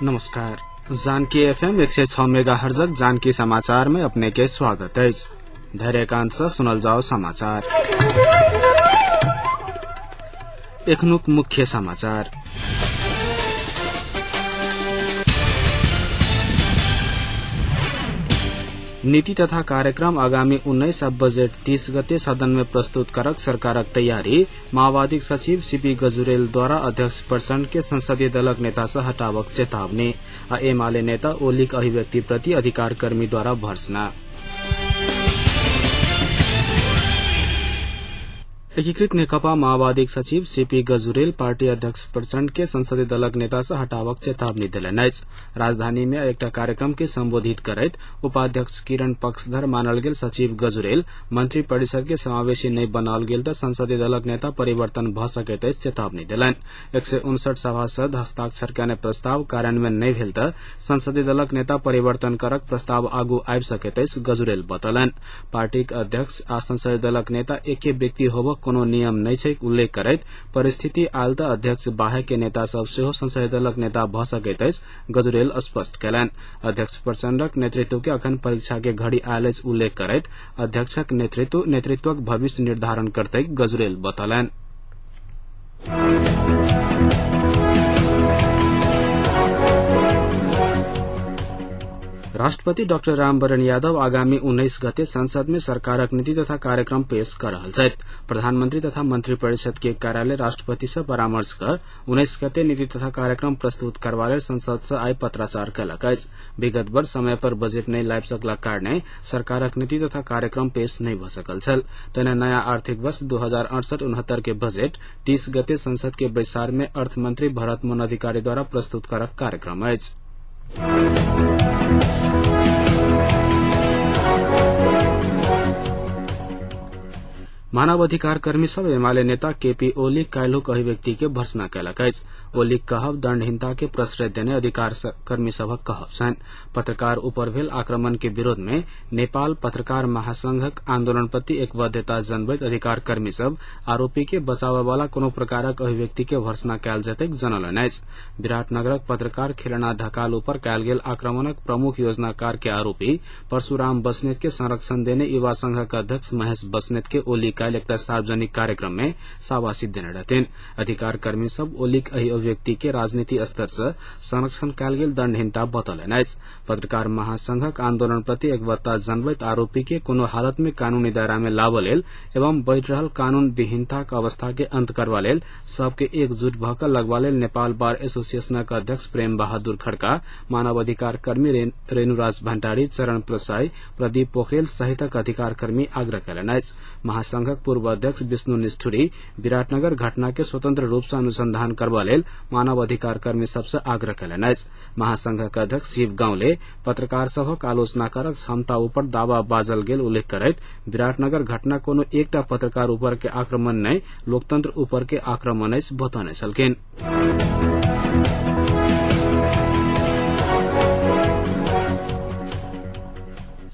नमस्कार। जानकी एफएम 106 मेगाहर्जक जानकी समाचार में अपने के स्वागत अछि। धैर्यकांत से सुनल जाओ समाचार। एखनुक मुख्य समाचार। नीति तथा कार्यक्रम आगामी 19 आ बजेट 30 गते सदन में प्रस्तुत करक सरकारक तैयारी। माओवादी सचिव सीपी गजुरेल द्वारा अध्यक्ष प्रचण्ड के संसदीय दलक नेता से हटावक चेतावनी आ एमाले नेता ओलीक अभिव्यक्ति प्रति अधिकार कर्मी द्वारा भर्सना। एकीकृत नेकपा माओवादी सचिव सीपी गजुरेल पार्टी अध्यक्ष प्रचण्ड के संसदीय दलक नेता से हटावक चेतावनी देलनि अछि। राजधानी में एकटा कार्यक्रम के संबोधित करैत उपाध्यक्ष किरण पक्षधर मानल गेल सचिव गजुरेल मंत्री परिषद के समावेशी नहि बनाओल गेल तऽ संसदीय दलक नेता परिवर्तन भऽ सकैत अछि चेतावनी देलनि। 159 सभासद हस्ताक्षर कयने प्रस्ताव कार्यान्वयन नहि भेल तऽ संसदीय दलक नेता परिवर्तन करक प्रस्ताव आगू आबि सकैत अछि गजुरेल बतौलनि। पार्टीक अध्यक्ष आ संसदीय दलक नेता एके व्यक्ति होबक कोनो नियम नहि छै उल्लेख करैत परिस्थिति आयल तऽ अध्यक्ष बाहेक के नेता सब सेहो संसदीय दलक नेता भऽ सकैत अछि गजुरेल स्पष्ट कयलनि। अध्यक्ष प्रचण्डक नेतृत्व के अखन परीक्षा के घड़ी आयल अछि उल्लेख करैत अध्यक्षक नेतृत्वक भविष्य निर्धारण करतै गजुरेल बतौलनि। राष्ट्रपति डाक्टर रामवरण यादव आगामी 19 गते संसद में सरकारक नीति तथा कार्यक्रम पेश कर रहल छथि। प्रधानमंत्री तथा मंत्री परिषद के कार्यालय राष्ट्रपति से परामर्श कर 19 गते नीति तथा कार्यक्रम प्रस्तुत करबा लेल संसद से आइ पत्राचार कयलक अछि। विगत वर्ष समय पर बजट नहि लाबि सकलाक कारणे सरकारक नीति तथा कार्यक्रम पेश नहि भऽ सकल छल। तहिना नया आर्थिक वर्ष 2068-69 के बजट 30 गते संसद के बैसार में अर्थमंत्री भरत मोहन अधिकारी द्वारा प्रस्तुत करक कार्यक्रम अछि। मानव अधिकार कर्मी सब एमाले नेता केपी ओली काल्हुक अभिव्यक्ति के भर्सना कयलक अछि। ओलीक कहब दंडहीनता के प्रश्रय देने अधिकार कर्मी सभक कहब छनि। पत्रकार ऊपर भेल आक्रमण के विरोध में नेपाल पत्रकार महासंघक आंदोलन प्रति एकबद्धता जनबैत अधिकार कर्मी सब आरोपी के बचाबय वाला कोनो प्रकारक अभिव्यक्ति के भर्सना कयल जेतैक जनौलनि अछि। विराटनगरक पत्रकार खिलना ढकाल ऊपर कयल गेल आक्रमणक प्रमुख योजनाकार के आरोपी परशुराम बस्नेत के संरक्षण देने युवा संघक अध्यक्ष महेश बस्नेत के ओली काल्हि एकटा सार्वजनिक कार्यक्रम में शाबाशी देने रहथिन। अधिकार कर्मी सब ओलीक एहि अभिव्यक्ति के राजनीति स्तर से संरक्षण कयल गेल दंडहीनता बतौलनि अछि। पत्रकार महासंघक आंदोलन प्रति एकबद्धता जनबैत आरोपी के कोनो हालत में कानूनी दायरा में लाबऽ लेल एवं बढ़ि रहल कानून विहीनताक अवस्था के अंत करबा लेल सबके एकजुट भऽ कऽ लगबा लेल नेपाल बार एसोसिएशनक अध्यक्ष प्रेम बहादुर खड़का, मानव अधिकार कर्मी रेणुराज भण्डारी, चरण प्रसाई, प्रदीप पोखरेल सहितक अधिकार कर्मी आग्रह कयलनि अछि। महासंघक पूर्व अध्यक्ष विष्णु निष्ठुरी विराटनगर घटना के स्वतंत्र रूप से अनुसंधान करबा लेल मानव अधिकार कर्मी सबसे आग्रह कयलनि अछि। महासंघक अध्यक्ष शिव गाउँले पत्रकार सभक आलोचना करक क्षमता ऊपर दावा बाजल गेल उल्लेख करैत विराटनगर घटना कोनो एकटा पत्रकार ऊपर के आक्रमण नहि लोकतंत्र ऊपर के आक्रमण अछि बतौने छलखिन।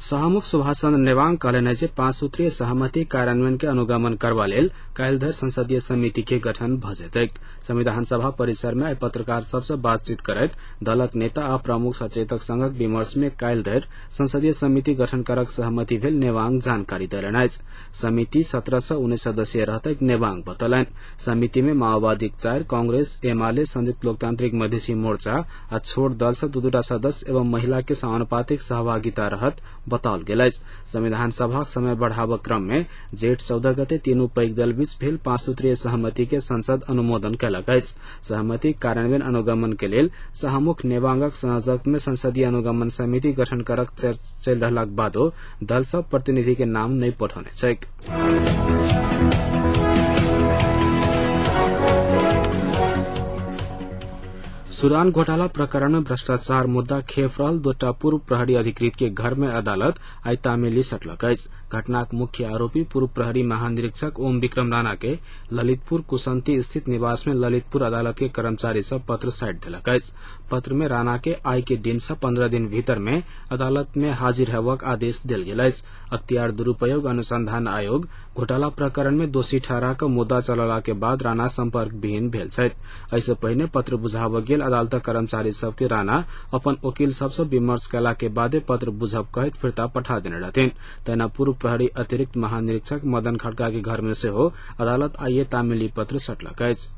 सभामुख सुभाष चन्द्र नेवांग कहलनि जे 5 सूत्रीय सहमति कार्यान्वयन के अनुगमन करबा लेल काल्हि धरि संसदीय समिति के गठन भऽ जेतैक। संविधान सभा परिसर में आइ पत्रकार सब से बातचीत करैत दलक नेता आ प्रमुख सचेतक संगक विमर्श में काल्हि धरि संसदीय समिति गठन करक सहमति भेल नेवांग जानकारी देलनि अछि। समिति 17 से 19 सदस्यीय रहतैक नेवांग बतौलनि। समिति में माओवादीक 4, कांग्रेस, एमाले, संयुक्त लोकतांत्रिक मधेसी मोर्चा आ छोट दल से 2-2 सदस्य एवं महिला के समानुपातिक सहभागिता रहत बताओल गेल अछि। संविधान सभाक समय बढ़ाबक क्रम में जेठ 14 गते तीनू पैघ दल बीच भेल 5 सूत्रीय सहमति के संसद अनुमोदन कयलक अछि। सहमति कार्यान्वयन अनुगमन के लेल सभामुख नेवांगक संयोजक में संसदीय अनुगमन समिति गठन करक चलि रहलाक बादो दल सब प्रतिनिधि के नाम नहि पठौने छैक। सुरान घोटाला प्रकरण में भ्रष्टाचार मुद्दा खेप रहल दूटा पूर्व प्रहरी अधिकृत के घर में अदालत आइ तामिली सटलक अछि। घटनाक मुख्य आरोपी पूर्व प्रहरी महानिरीक्षक ओम विक्रम राणा के ललितपुर कुसंती स्थित निवास में ललितपुर अदालत के कर्मचारी सब पत्र साइट देलक अछि। पत्र में राणा के आइ के दिन से 15 दिन भीतर में अदालत में हाजिर हेबाक आदेश देल गेल अछि। अख्तियार दुरूपयोग अनुसंधान आयोग घोटाला प्रकरण में दोषी ठहरा कऽ मुद्दा चलला के बाद राणा संपर्क विहीन भेल छथि। एहिसँ पहिने पत्र बुझाबऽ गेल अदालतक कर्मचारी सबके राणा अपन वकील सबसँ विमर्श कयला के बादे पत्र बुझब कहैत फिर्ता पठा देने रहथिन। तहिना पूर्व प्रहरी अतिरिक्त महानिरीक्षक मदन खड़का के घर में सेहो अदालत आइए तामिली पत्र सटलक अछि।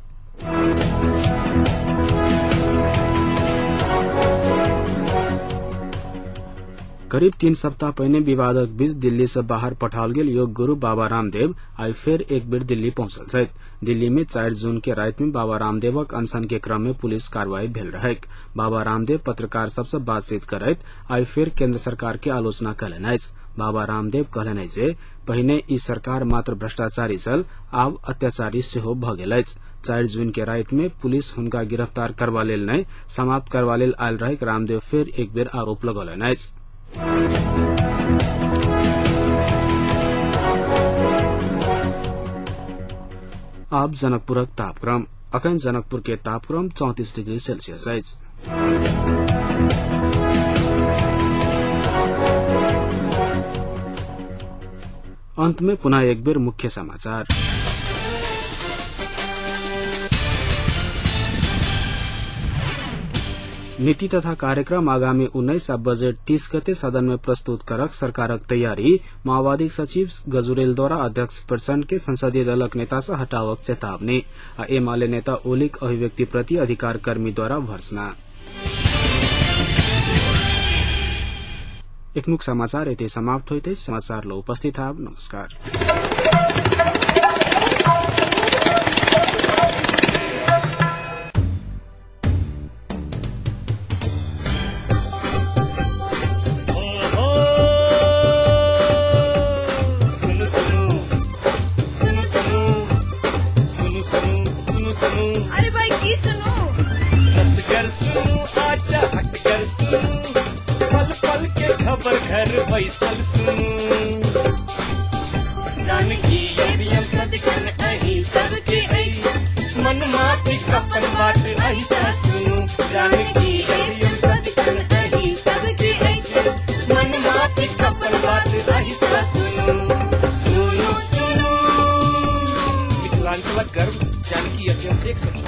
करीब 3 सप्ताह पहिने विवादक बीच दिल्ली से बाहर पठाओल गेल योग गुरू बाबा रामदेव आइ फेर एक बेर दिल्ली पहुंचल छथि। दिल्ली में 4 जून के राति में बाबा रामदेवक अनशन के क्रम में पुलिस कार्रवाई भेल रहैक। बाबा रामदेव पत्रकार सबसँ बातचीत करैत आइ फेर केन्द्र सरकार के आलोचना कयलनि अछि। बाबा रामदेव कहलनि अछि जे पहिने ई सरकार मात्र भ्रष्टाचारी छल, आब अत्याचारी सेहो भऽ गेल अछि। 4 जून के राति में पुलिस हुनका गिरफ्तार करबा लेल नहि, समाप्त करबा लेल आयल रहैक रामदेव फेर एक बेर आरोप लगौलनि अछि। आब जनकपुरक तापक्रम। अखन जनकपुर के तापक्रम 34 डिग्री सेल्सियस अछि। अंत में पुनः एक बेर मुख्य समाचार। नीति तथा कार्यक्रम आगामी 19 आ बजेट 30 गते सदन में प्रस्तुत करक सरकारक तैयारी। माओवादी सचिव गजुरेलद्वारा अध्यक्ष प्रचण्ड के संसदीय दलक नेता से हटावक चेतावनी आ एमाले नेता ओलीक अभिव्यक्ति प्रति अधिकार कर्मीद्वारा भर्सना। एखनुक समाचार एते समाप्त होइत अछि। समाचार ल उपस्थित आब नमस्कार। अरे भाई की सुनू, सुनू आजा हट कर सुनू, पल पल के खबर घर बैसल सुनू। जानकी एफएम सदखन अही सबके अछि, मन माफी अपन बात ऐसा सुनू। जानकी एफएम सदखन अही सबके अछि, मन माफी अपन बात ऐसा सुनू। सुनू सुनू मिथिलांचलक गर्व जानकी एफएम 106।